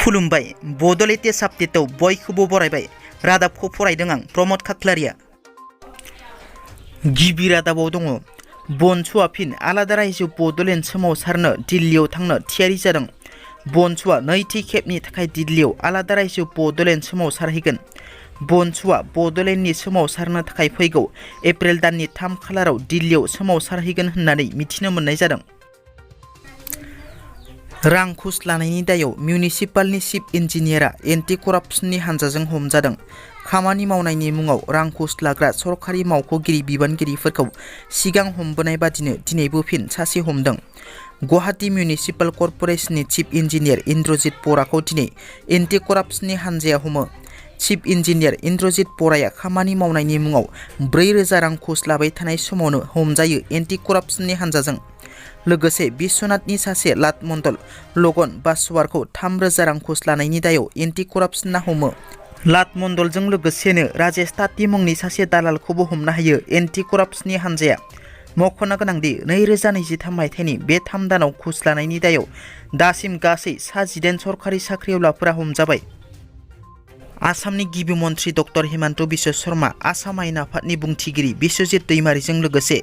खुलुमबाय बड' लेटेस्ट आपडेटआव बयखौबो बरायबाय। रादाबखौ फरायदों आं प्रमद खाख्लारिया। गिबि रादाबाव दङ बनसुआ फिन आलादा रायजो बड'लेण्ड सोमावसारनो दिल्लीयाव थांनो थियारि जादों। बनसुआ नैथि खेबनि थाखाय दिल्लीयाव आलादा रायजो बड'लेण्ड सोमावसारहैगोन। बनसुआ बड'लेण्डनि सोमावसारनो थाखाय फैगौ एप्रिल दाननि 3 खालाराव दिल्लीयाव सोमावसारहैगोन होननानै मिथिनो मोननाय जादों। रां घुस लानायनि दायाव मिउनिसिपालनि चिफ इन्जिनियारा एन्टि कराप्सननि हानजाजों हमजादों। खामानि मावनायनि मुङाव रां घुस लाग्रा सरखारि मावख'गिरि बिबानगिरिफोरखौ सिगां हमबोनाय बादिनो दिनैबो फिन सासे हमदों। गुवाहाटी मिउनिसिपाल कर्परेशननि चिफ इन्जिनियार इन्द्रजित बराखौ दिनै एन्टि कराप्सननि हानजाया हमो। चिफ इन्जिनियार इन्द्रजित बराया खामानि मावनायनि मुङाव 4,000 रां घुस लाबाय थानाय समावनो हमजायो एन्टि कराप्सननि हानजाजों। लोगोसे बिश्वनाथनि सासे लाट मण्डल लगन बासवारखौ 3,000 रां घुस लानायनि दायाव एन्टि कराप्सनआ हमो। लाट मण्डलजों लोगोसेनो राजेश ताती मुंनि सासे दालालखौबो हमनो हायो एन्टि कराप्सननि हानजाया। मख'नो गोनांदि 2023 मायथाइनि बे 3 दानाव घुस लानायनि दायाव दासिम गासै 18 सरखारि साख्रिआवलाफोरा हमजाबाय। आसामनि गिबि मन्थ्रि डक्टर हिमन्त बिश्व शर्मा, आसाम आयेन आफादनि बुंथिगिरि बिश्वजित दैमारिजों लोगोसे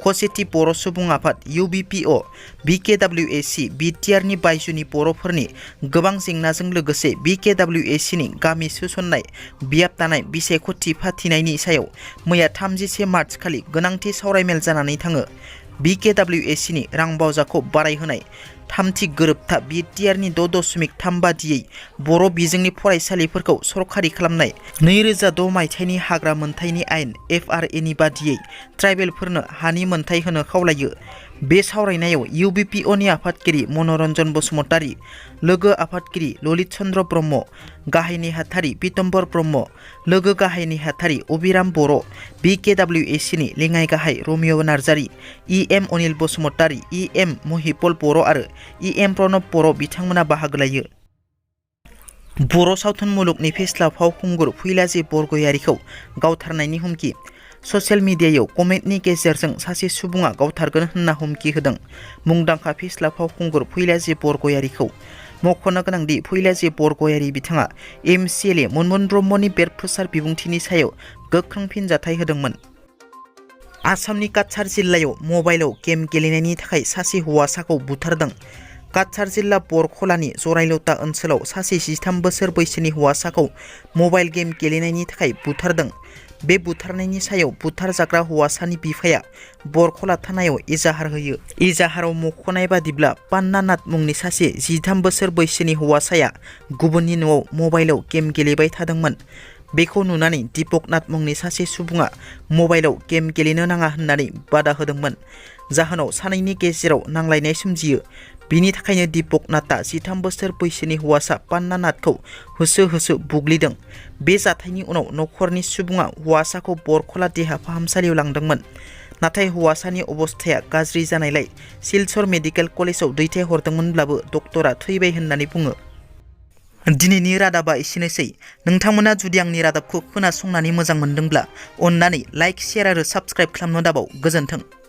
खौसेथि बर' सुबुं आफाद UBPO, BKWAC, बिटिआरनि बायजोनि बर'फोरनि गोबां जेंनाजों लोगोसे BKWACनि गामि सोसननाय बियाबतानाय बिसायख'थि फाथिनायनि सायाव मैया 31 मार्च खालि गोनांथि सावरायमेल जानानै थाङो। BKWACनि रां बावजाखौ बारायहोनाय, थामथि गोरोबथा बिटिआरनि 6.3 बादियै बर' बिजोंनि फरायसालिफोरखौ सरखारि खालामनाय, 2006 मायथाइनि हाग्रा मोनथायनि आयेन FRAनि बादियै ट्राइबेलफोरनो हानि मोनथाय होनो खावलायो। बे सावरायनायाव UBPOनि आफादगिरि मनरन्जन बसुमतारी, लोगो आफादगिरि ललित चन्द्र ब्रह्म, गाहाय नेहाथारि पितम्बर ब्रह्म, लोगो गाहाय नेहाथारि अबिराम बर', BKWACनि लेङाइ गाहाय Romeo Narzary, EM Anil Basumatary, EM Mahipal बर' आरो EM प्रणब बर' बिथांमोना बाहागो लायो। बर' सावथुन मुलुगनि फेस्ला फावखुंगुर फैलाजि बरगयारिखौ गावथारनायनि हुमखि। ससियेल मिडियायाव कमेन्टनि गेजेरजों सासे सुबुङा गावथारगोन होनना हुमखि होदों मुंदांखा फेस्ला फावखुंगुर फैलाजि बरगयारिखौ। मख'नो गोनांदि फैलाजि बरगयारि बिथाङा MCLA मनमोहन ब्रह्मनि बेरफ्रुसार बिबुंथिनि सायाव गोख्रों फिनजाथाय होदोंमोन। आसामनि काछार जिल्लायाव मबाइलाव गेम गेलेनायनि थाखाय सासे हौवासाखौ बुथारदों। काछार जिल्ला बरखलानि जराइलता ओनसोलाव सासे 13 बोसोर बैसोनि हौवासाखौ मबाइल गेम गेलेनायनि थाखाय बुथारदों। बे बुथारनायनि सायाव बुथारजाग्रा हौवासानि बिफाया बरखला थानायाव एजाहार होयो। एजाहाराव मख'नाय बादिब्ला पान्ना नाथ मुंनि सासे 13 बोसोर बैसोनि हौवासाया गुबुननि न'आव मबाइलाव गेम गेलेबाय थादोंमोन। बेखौ नुनानै दीपक नाथ मुंनि सासे सुबुङा मबाइलाव गेम गेलेनो नाङा होननानै बादा होदोंमोन। जाहोनाव सानैनि गेजेराव नांलायनाय सोमजियो। बिनि थाखायनो दीपक नाथआ 13 बोसोर बैसोनि हौवासा पान्ना नाथखौ होसो होसो बुग्लिदों। बे जाथायनि उनाव नखरनि सुबुङा हौवासाखौ बरखला देहा फाहामसालियाव लांदोंमोन। नाथाय हौवासानि अबस्थाया गाज्रि जानायलाय सिलचर मेडिकेल कलेजाव दैथायहरदोंमोनब्लाबो डक्टरा थैबाय होननानै बुङो। दिनैनि रादाबा एसेनोसै। नोंथांमोना जुदि आंनि रादाबखौ खोनासंनानै मोजां मोनदोंब्ला अन्नानै लाइक, शेयार आरो साबस्क्राइब खालामनो दाबाव। गोजोन्थों।